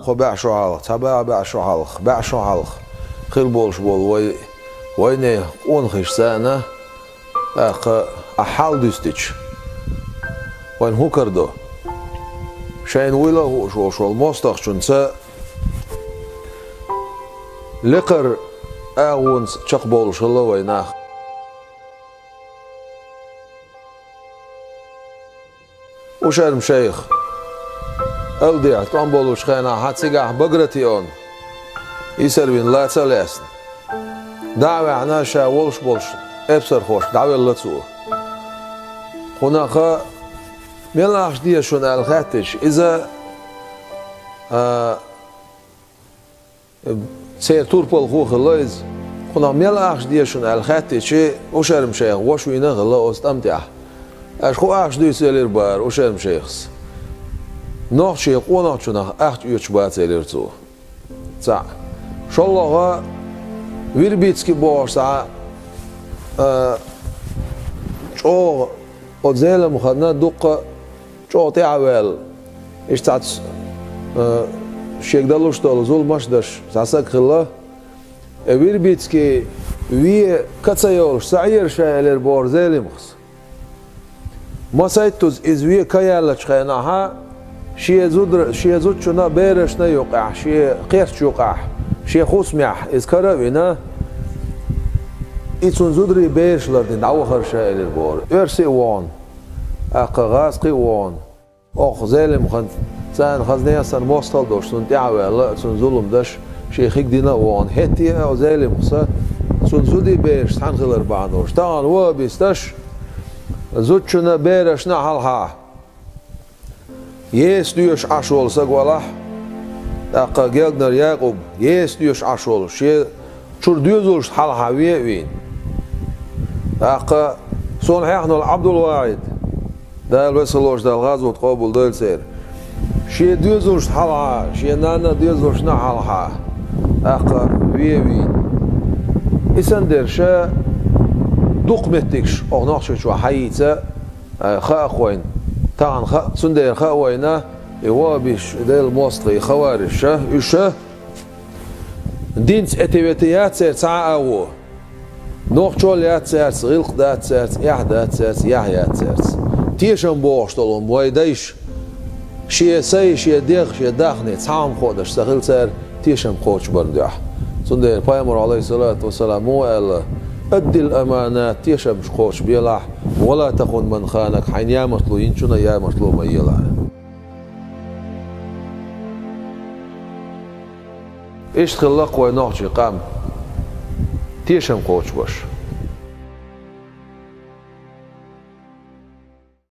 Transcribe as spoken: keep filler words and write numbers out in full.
Кхо бӀе шо хьалха, цхьа бӀе, бӀе шо хьалха, бӀе шо хьалха хила болуш болу вай, вайнехан къонахашца а, тӀаккха ахь хьал дуьстича, вайна хӀун карадо? Шайна вуйла а хууш волуш волу мостагӀчунца лекхара агӀонца чекхбовлуш хилла вай нах. Ушерма-шайх, Алдехьа тӀом болучу хенахь цигахь Багратион йисар вина лаца а лаьцна, дӀа а ваьхьна, ша волуш болчу эпсархошка дӀавелла цо. Кхунах мел ахча деза шуна аьлла хаьттича, иза, а, церан турпалхо хилла иза. Кхунах мел ахча деза шуна аьлла хаьттича, Ушерма-шайх воша вийна а хилла оцу тӀам тӀехь. Аша хӀун ахча дуьйцу элира бахара Ушерма-шайхас. Нохчийн къонахчунах ахча оьцуш бац элира цо. Цхьаъ. ШолгӀа, Вербицкий бохуш цхьа, а, чӀогӀа оцу Зелимхана дуккха а чӀогӀа тӀаьхьаваьлла, иштта цхьацца, а, шега далуш долу зуламаш а деш цхьа саг хилла. Э, Вербицкий вен ка ца йолуш ца Ӏера ша элира бохура Зелимхас. Масийттаза иза вен ка яьллачу хенахь, шен зудра-, шен зудчунна а, берашна а юкъахь, шен кхерча юкъахь, шен хӀусамехь иза кара а вина, и цунна зударий, бераш лардина дӀавахара ша элира бохура. Оьрси а вахана, тӀаккха гӀазкхи а вахана, оха Зелимхана царна хаза нехан санна мостагӀа а долуш, цунна тӀаьхьаваьлла, цунна зулам деш, шен хиг дина а вахана, хӀетте а Зелимхас цунна зудий, бераш цхьаьна хилар бахьана долуш. Тахана вахӀабисташ зудчунна а, берашна а хьалха Есаца доьшуш Ӏаш волу саг валахь, тӀаккха Гелгнер Якъуб, Есаца доьшуш Ӏаш волу, шен чуьра доьзалшна хьалха вен а вийна. ТӀаккха суна хьехна волу Ӏабдул-ВахӀид, Дала весалош Дала гӀазот къобалдойла церан, шен доьзалшна хьалха, шен нанна а, доьзалшна а хьалха, тӀаккха вен а вийна. И санна дерш дукха меттигаш оха Нохчийчохь хьайийца, а, хаьа-кх вайна. Тахана хаьа, цундела хаьа вайна, и вахӀабисташ, Делан мостагӀий, хаварижаш, уьш динца эти-вети яц церан цхьа а агӀо. Нохчалла яц цаьрца, гӀиллакх дац цаьрца, эхь дац цаьрца, яхь яц цаьрца. Тешам бохуш долу хӀума вайн дайша шен сай, шен дегӀ, шен даьхни цхьа хӀума кхоадеш ца хилла цара тешам кхочушбарна дуьхьа. Цундела Пайхамара, Ӏалайхиссалату вассалам, муха аьлла: «Аддил аманат», тешамаш кхочушбелахь, «ва ла тахун ман ханак», хьайна ямартло йинчунна а ямартло ма елахь. Иштта хилла-кх вайн нохчийн къам, тешам кхочушбеш.